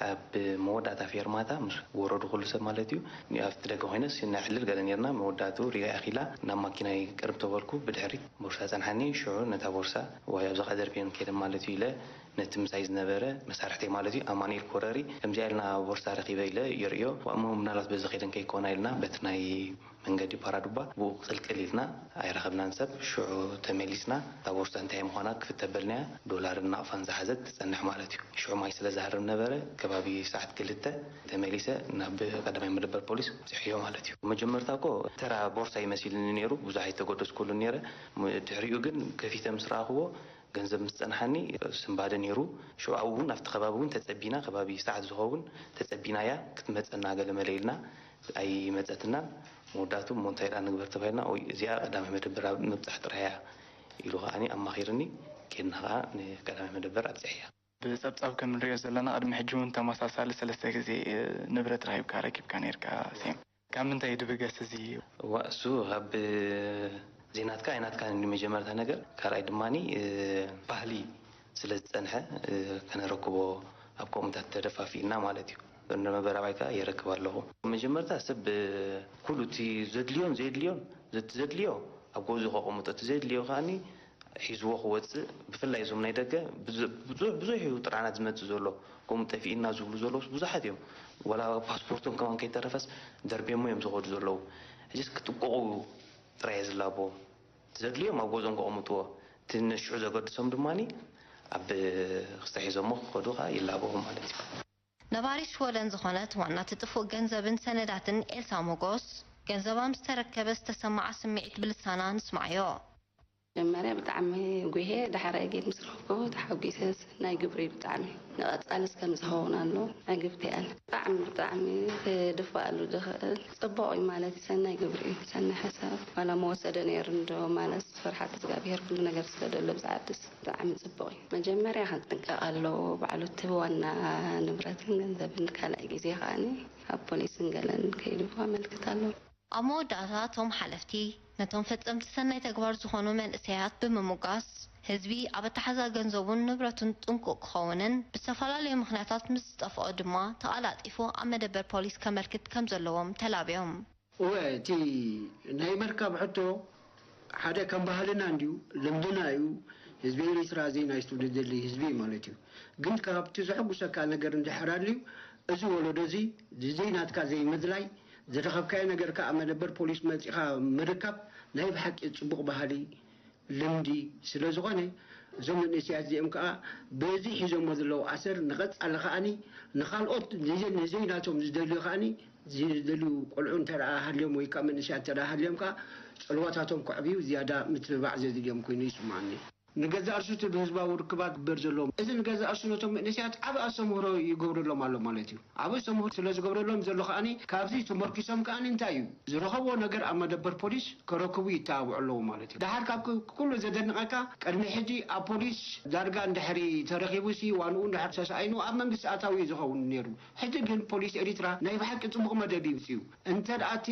ኣብ መወዳእታ ፌርማታ ምስ ወረዱ ኩሉ ሰብ ማለት እዩ። ኣብቲ ደገ ኮይነስ ነዕልል ገለ ነርና። መወዳእትኡ ሪኣ ኣኺላ ናብ ማኪናይ ቅርብ ተበልኩ። ብድሕሪት ቦርሳ ጸንሓኒ። ሽዑ ነታ ቦርሳ ዋይ ኣብዛ ከኣ ደርብየን ከይደ ማለት እዩ ኢለ ነቲ ምሳይ ዝነበረ መሳርሕተይ ማለት እዩ ኣማኑኤል ኮረሪ ከምዚኣ ኢልና ቦርሳ ረኺበ ኢለ የርእዮ። እሞ ምናልባት በዚ ከይደን ከይኮና ኢልና በቲ ናይ መንገዲ ፓራዱባ ብኡ ቅልቅል ኢልና ኣይረኸብናን ሰብ። ሽዑ ተመሊስና እታ ቦርሳ እንታይ ምዃና ክፍት ተበልናያ። ዶላርን ናቕፋን ዝሓዘት ትጸንሕ ማለት እዩ። ሽዑ ማይ ስለ ዝሃርም ነበረ ከባቢ ሰዓት ክልተ ተመሊሰ ናብ ቀዳማይ መደበር ፖሊስ ኣብጺሐዮ ማለት እዩ። መጀመርታ እኮ ተራ ቦርሳ ይመሲልኒ ነይሩ፣ ብዙሕ ኣይተገደስኩሉን ነይረ። ድሕሪኡ ግን ከፊተ ምስ ረኣኽዎ ገንዘብ ምስ ጸንሓኒ ስንባደ ነይሩ። ሽዑ ኣብኡ እውን ኣብቲ ከባቢ እውን ተጸቢና፣ ከባቢ ሰዓት ዝኸውን ተጸቢናያ ክትመጸና ገለመለ ኢልና ኣይመጸትናን። መወዳእቱ እሞ እንታይ ደኣ ንግበር ተባሂልና፣ ኦይ እዚኣ ቀዳማይ መደበር ኣብ ምብጻሕ ጥራይ እያ ኢሉ ከዓኒ ኣማኺርኒ። ኬድና ከኣ ንቀዳማይ መደበር ኣብጺሐያ። ብጸብጻብ ከም ንሪኦ ዘለና ቅድሚ ሕጂ እውን ተመሳሳሊ ሰለስተ ግዜ ንብረት ረኺብካ ረኪብካ ነይርካ ሴም። ካብ ምንታይ እዩ ድብገስ እዚ? እዋ እሱ ካብ ዜናትካ ኣይናትካ መጀመርታ ነገር፣ ካልኣይ ድማ ባህሊ ስለ ዝጸንሐ ከነረክቦ ኣብ ከምኡታት ተደፋፊእና ማለት እዩ። እንዶ መበራባይ ከኣ የረክብ ኣለኹ። መጀመርታ ሰብ ኩሉ እቲ ዘድልዮን ዘየድልዮን ዘቲ ዘድልዮ ኣብ ገዝኡ ከቐምጦ እቲ ዘየድልዮ ከኣኒ ሒዝዎ ክወጽእ፣ ብፍላይ እዞም ናይ ደገ ብዙ- ብዙ- ብዙሕ እዩ ጥርዓናት ዝመጽእ ዘሎ። ከምኡ ጠፊእና ዝብሉ ዘለውስ ብዙሓት እዮም። ወላ ፓስፖርቶም ከማን ከይተረፈስ ደርብዮሞ እዮም ዝኸዱ ዘለዉ። ሕጅስ ክጥቅቑ ጥራይ እየ ዝላቦ። ዘድልዮም ኣብ ገዝኦም ከቐምጥዎ፣ እቲ ንሽዑ ዘገድሶም ድማ ኣብ ክስተ ሒዞሞ ክኸዱ ከዓ ይላበዎም ማለት እዩ። ነባሪት ሽወደን ዝኾነት ዋና እቲ ጥፉእ ገንዘብን ሰነዳትን ኤልሳ ሞጎስ፣ ገንዘባ ምስ ተረከበ ዝተሰምዓ ስምዒት ብልሳና ንስምዓዮ። መጀመርያ ብጣዕሚ ጉሄ፣ ዳሕራይ ግን ምስ ረኸብክዎ ተሓጒሰ። ሰናይ ግብሪ እዩ ብጣዕሚ። ንቐጻልስ ከምዚ ክኸውን ኣለዎ። ዕግብቲ እየ ኣነ። ብጣዕሚ ብጣዕሚ ክድፋኣሉ ዝኽእል ጽቡቕ እዩ ማለት እዩ። ሰናይ ግብሪ እዩ። ሰናይ ሓሳብ ዋላ ምወሰደ ነይሩ እንዶ ማለት ፍርሓት እግዚኣብሄር ኩሉ ነገር ስለ ዘሎ ኣብዚ ዓድስ ብጣዕሚ ጽቡቕ እዩ። መጀመርያ ክንጥንቀቕ ኣለዎ ባዕሉ እቲ ዋና ንብረትን ገንዘብን፣ ካልኣይ ግዜ ከኣኒ ኣብ ፖሊስን ገለን ከይዱ ከመልክት ኣለዎ። ኣብ መወዳእታ እቶም ሓለፍቲ ነቶም ፈጸምቲ ሰናይ ተግባር ዝኾኑ መንእሰያት ብምሙጋስ፣ ህዝቢ ኣብ ኣተሓዛ ገንዘቡን ንብረቱን ጥንቁቕ ክኸውንን ብዝተፈላለዩ ምኽንያታት ምስ ዝጠፍኦ ድማ ተቐላጢፉ ኣብ መደበር ፖሊስ ከመልክት ከምዘለዎም ተላብዮም። እወ፣ እቲ ናይ ምርካብ ሕቶ ሓደ ከም ባህልና እንድዩ፣ ልምድና እዩ። ህዝቢ ኤሪትራ እዚ ናይ ስቱደንት ዘድሊ ህዝቢ እዩ ማለት እዩ። ግን ካብቲ ዘሐጉሰካ ነገር እንድሕር ኣልዩ፣ እዚ ወለዶ እዚ ዘይናትካ ዘይምድላይ፣ ዝረኸብካዮ ነገር ከኣ መደበር ፖሊስ መጺኻ ምርካብ ናይ ብሓቂ ጽቡቕ ባህሊ፣ ልምዲ ስለ ዝኾነ፣ እዞም መንእሰያት እዚኦም ከኣ በዚ ሒዞሞ ዘለዉ ኣሰር ንቐጻሊ ከኣኒ ንኻልኦት ንዘይ- ንዘይናቶም ዝደልዩ ከኣኒ ዝደልዩ ቆልዑ እንተ ደኣ ሃልዮም ወይ ከኣ መንእሰያት እንተ ደኣ ሃልዮም ከኣ ጽልዋታቶም ከዕብዩ ዝያዳ ምትብባዕ ዘድልዮም ኮይኑ ይስምዓኒ። ንገዛእ ርእሱ እቲ ብህዝባዊ ርክባት ክግበር ዘለዎ፣ እዚ ንገዛእ ርእሱ ነቶም መንእሰያት ዓቢ ኣስተምህሮ ይገብረሎም ኣሎ ማለት እዩ። ዓቢ ኣስተምህሮ ስለ ዝገብረሎም ዘሎ ከኣኒ ካብዚ ተመርኪሶም ከኣኒ እንታይ እዩ ዝረኸብዎ ነገር ኣብ መደበር ፖሊስ ከረክቡ ይተባብዑ ኣለዉ ማለት እዩ። ደሓር ካብ ኩሉ ዘደንቐካ ቅድሚ ሕጂ ኣብ ፖሊስ ዳርጋ እንድሕሪ ተረኺቡሲ ዋንኡ እንድሕር ተሳኢኑ ኣብ መንግስቲ ኣታዊ እዩ ዝኸውን ነይሩ። ሕጂ ግን ፖሊስ ኤሪትራ ናይ ብሓቂ ጽቡቕ መደብ እዩ ኣውጺኡ። እንተ ደኣ እቲ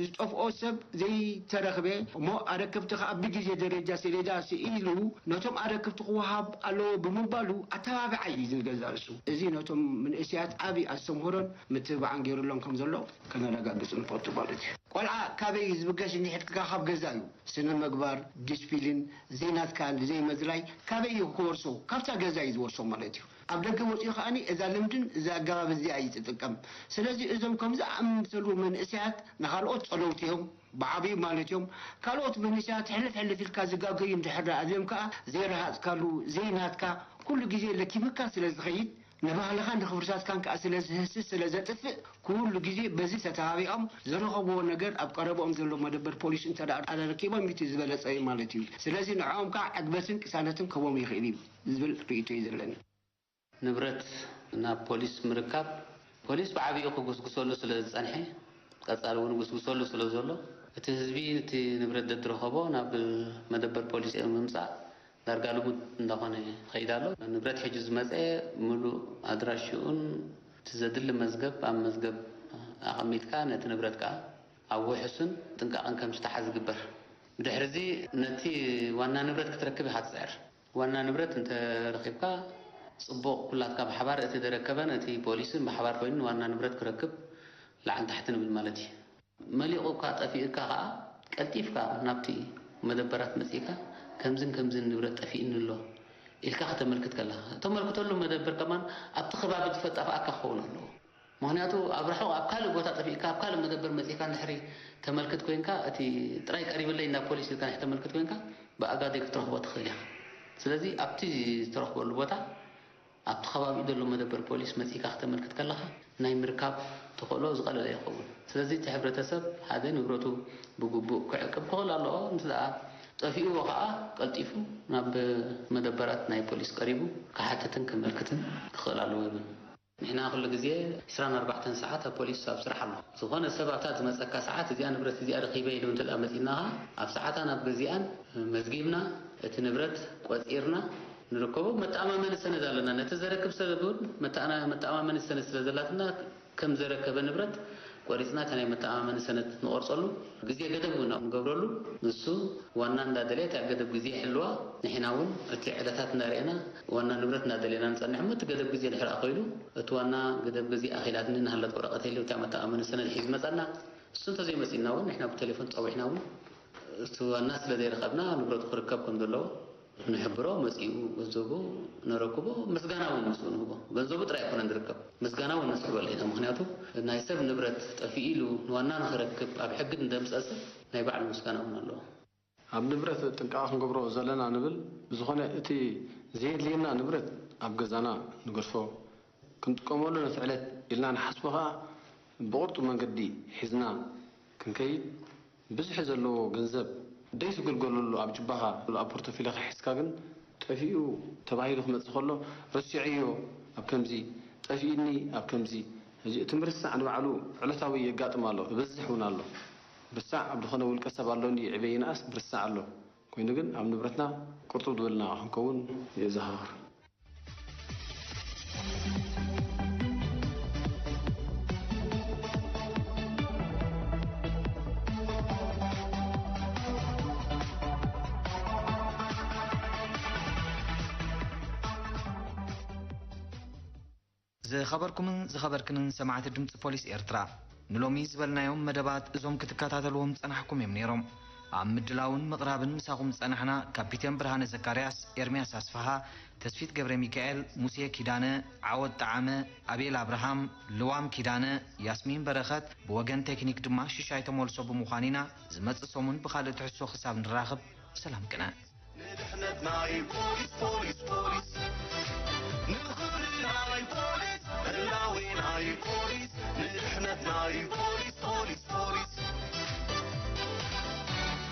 ዝጠፍኦ ሰብ ዘይተረኽበ እሞ ኣረክብቲ ከኣ ብግዜ ደረጃ ሰሌዳ ስኢሉ ነቶም ኣረክብቲ ክወሃብ ኣለዎ ብምባሉ ኣተባብዓ እዩ እዚ ንገዛእ ርእሱ። እዚ ነቶም መንእሰያት ዓቢ ኣስተምህሮን ምትብባዕን ገይሩሎም ከም ዘሎ ከነረጋግጽ ንፈቱ ማለት እዩ። ቆልዓ ካበይ እዩ ዝብገስ እንድሕር ኢልካ ካብ ገዛ እዩ። ስነ ምግባር፣ ዲስፕሊን፣ ዘይናትካ ዘይመዝላይ ካበይ እዩ ክወርሶ? ካብታ ገዛ እዩ ዝወርሶ ማለት እዩ። ኣብ ደገ ወፂኡ ከዓኒ እዛ ልምድን እዛ ኣገባብ እዚኣ እዩ ዝጥቀም። ስለዚ እዞም ከምዚ ኣምሰሉ መንእሰያት ንኻልኦት ጸለውቲ እዮም፣ ብዓብዩ ማለት እዮም። ካልኦት መንእሰያት ሕልፍ ሕልፍ ኢልካ ዝጋገዩ እንድሕር ደኣ ኣልዮም ከኣ ዘይረሃጽካሉ፣ ዘይናትካ፣ ኩሉ ግዜ ለኪምካ ስለ ዝኸይድ፣ ንባህልኻን ንኽብርታትካን ከኣ ስለ ዝህስስ ስለ ዘጥፍእ፣ ኩሉ ግዜ በዚ ተተባቢዖም ዝረኸብዎ ነገር ኣብ ቀረብኦም ዘሎ መደበር ፖሊስ እንተ ደኣ ኣረኪቦም እቲ ዝበለጸ እዩ ማለት እዩ። ስለዚ ንዕኦም ከኣ ዕግበትን ቅሳነትን ክህቦም ይኽእል እዩ ዝብል ርእይቶ እዩ ዘለኒ። ንብረት ናብ ፖሊስ ምርካብ፣ ፖሊስ ብዓቢኡ ክጉስጉሰሉ ስለ ዝጸንሐ፣ ቀጻሊ እውን ይጉስጉሰሉ ስለ ዘሎ፣ እቲ ህዝቢ እቲ ንብረት ደድረኸቦ ናብ መደበር ፖሊስ ምምጻእ ዳርጋ ልሙድ እንዳኾነ ይኸይድ ኣሎ። ንብረት ሒዙ ዝመጸ ምሉእ ኣድራሽኡን እቲ ዘድሊ መዝገብ ኣብ መዝገብ ኣቐሚጥካ፣ ነቲ ንብረት ከኣ ኣብ ውሑስን ጥንቃቕን ከም ዝተሓዝ ይግበር። ብድሕሪ እዚ ነቲ ዋና ንብረት ክትረክብ ኢኻ ትጽዕር። ዋና ንብረት እንተ ረኺብካ ጽቡቕ፣ ኩላትካ ብሓባር፣ እቲ ደረከበን እቲ ፖሊስን ብሓባር ኮይኑ ንዋና ንብረት ክረክብ ላዕሊ ታሕቲ ንብል ማለት እዩ። መሊቑካ ጠፊኡካ ኸኣ ቀልጢፍካ ናብቲ መደበራት መጺእካ ከምዝን ከምዝን ንብረት ጠፊኡኒ ኣሎ ኢልካ ከተመልክት ከለኻ፣ እተመልክተሉ መደበር ከማን ኣብቲ ከባቢ ዝፈልጣ ከኣ ክኸውን ኣለዎ። ምኽንያቱ ኣብ ርሑቕ ኣብ ካልእ ቦታ ጠፊእካ ኣብ ካልእ መደበር መጺእካ እንድሕሪ ተመልክት ኮይንካ፣ እቲ ጥራይ ቀሪብለይ እንዳ ፖሊስ ኢልካ እንድሕሪ ተመልክት ኮይንካ፣ ብኣጋዴ ክትረኽቦ ትኽእል ኢኻ። ስለዚ ኣብቲ ዝተረኽበሉ ቦታ ኣብቲ ከባቢኡ ዘሎ መደበር ፖሊስ መጺእካ ክተመልክት ከለኻ ናይ ምርካብ ተኽእሎ ዝቐለለ ይኸውን። ስለዚ እቲ ሕብረተሰብ ሓደ ንብረቱ ብግቡእ ክዕቅብ ክኽእል ኣለዎ። ምስ ደኣ ጠፊእዎ ኸኣ ቀልጢፉ ናብ መደበራት ናይ ፖሊስ ቀሪቡ ክሓትትን ከመልክትን ክኽእል ኣለዎ ይብል። ንሕና ኩሉ ግዜ ዕስራን ኣርባዕተን ሰዓት ኣብ ፖሊስ ኣብ ስራሕ ኣሎ። ዝኾነ ሰብ ኣብታ ዝመጸካ ሰዓት እዚኣ ንብረት እዚኣ ረኺበ ኢሉ እንተ ደኣ መጺእናኻ ኣብ ሰዓታ ናብ ገዚኣን መዝጊብና እቲ ንብረት ቆጺርና ንርከቦ። መተኣማመኒ ሰነድ ኣለና። ነቲ ዘረክብ ሰብ እውን መተኣና-፣ መተኣማመኒ ሰነድ ስለ ዘላትና ከም ዘረከበ ንብረት ቆሪጽና እቲ ናይ መተኣማመኒ ሰነድ ንቆርጸሉ ግዜ ገደብ እውን ንገብረሉ። ንሱ ዋና እንዳደለየ እታ ገደብ ግዜ ይሕልዋ። ንሕና እውን እቲ ዕለታት እንዳርኣና ዋና ንብረት እንዳደለየና ንጸንሕ እሞ እቲ ገደብ ግዜ ድሕር ኣኺሉ እቲ ዋና ገደብ ግዜ ኣኺላትኒ እናሃለት ወረቐት የለ እታ መተኣማመኒ ሰነድ ሒዝ መጸና። እሱ እንተዘይመጺእና እውን ንሕና ብቴሌፎን ጸዊዕና እውን እቲ ዋና ስለ ዘይረኸብና ንብረቱ ክርከብ ከም ዘለዎ ንሕብሮ፣ መጺኡ ገንዘቡ ነረክቦ፣ ምስጋና እውን ምስኡ ንህቦ። ገንዘቡ ጥራይ ኣይኮነን ዝርከብ፣ ምስጋና እውን ነስሕበሉ ኢና። ምኽንያቱ ናይ ሰብ ንብረት ጠፊኡ ኢሉ ንዋና ንኽረክብ ኣብ ሕጊ እንደምጸ ሰብ ናይ ባዕሉ ምስጋና እውን ኣለዎ። ኣብ ንብረት ጥንቃቐ ክንገብሮ ዘለና ንብል፣ ብዝኾነ እቲ ዘየድልየና ንብረት ኣብ ገዛና ንገድፎ፣ ክንጥቀመሉ ነቲ ዕለት ኢልና ንሓስቦ ኸኣ ብቕርጡው መንገዲ ሒዝና ክንከይድ፣ ብዝሒ ዘለዎ ገንዘብ ደይትግልገለሉ ኣብ ጁባኻ፣ ኣብ ፖርቶፊለኻ ሒዝካ ግን ጠፊኡ ተባሂሉ ክመጽእ ከሎ፣ ረሲዐዮ ኣብ ከምዚ፣ ጠፊኡኒ ኣብ ከምዚ። ሕጂ እቲ ምርሳዕ ንባዕሉ ዕለታዊ የጋጥም ኣሎ፣ ይበዝሕ እውን ኣሎ። ምርሳዕ ኣብ ዝኾነ ውልቀ ሰብ ኣሎኒ ይዕበ ይንኣስ ምርሳዕ ኣሎ። ኮይኑ ግን ኣብ ንብረትና ቅርጡብ ዝበልና ክንከውን የዘኻኽር። ዝኸበርኩምን ዝኸበርክንን ሰማዕቲ ድምፂ ፖሊስ ኤርትራ፣ ንሎሚ ዝበልናዮም መደባት እዞም ክትከታተልዎም ዝጸናሕኩም እዮም ነይሮም። ኣብ ምድላውን ምቕራብን ምሳኹም ዝጸናሕና ካፒቴን ብርሃነ ዘካርያስ፣ ኤርምያስ ኣስፍሃ፣ ተስፊት ገብረ ሚካኤል፣ ሙሴ ኪዳነ፣ ዓወት ጠዓመ፣ ኣቤል ኣብርሃም፣ ልዋም ኪዳነ፣ ያስሚን በረኸት፣ ብወገን ቴክኒክ ድማ ሽሻይ ተመልሶ ብምዃን ኢና። ዝመጽእ ሰሙን ብኻልእ ትሕዝቶ ክሳብ ንራኸብ ሰላም ቅነ። ንድሕነት ናይ ፖሊስ ፖሊስ ፖሊስ ንኽብሪ ናይ ፖሊስ ህላዊ ናይ ፖሊስ ንድሕነት ናይ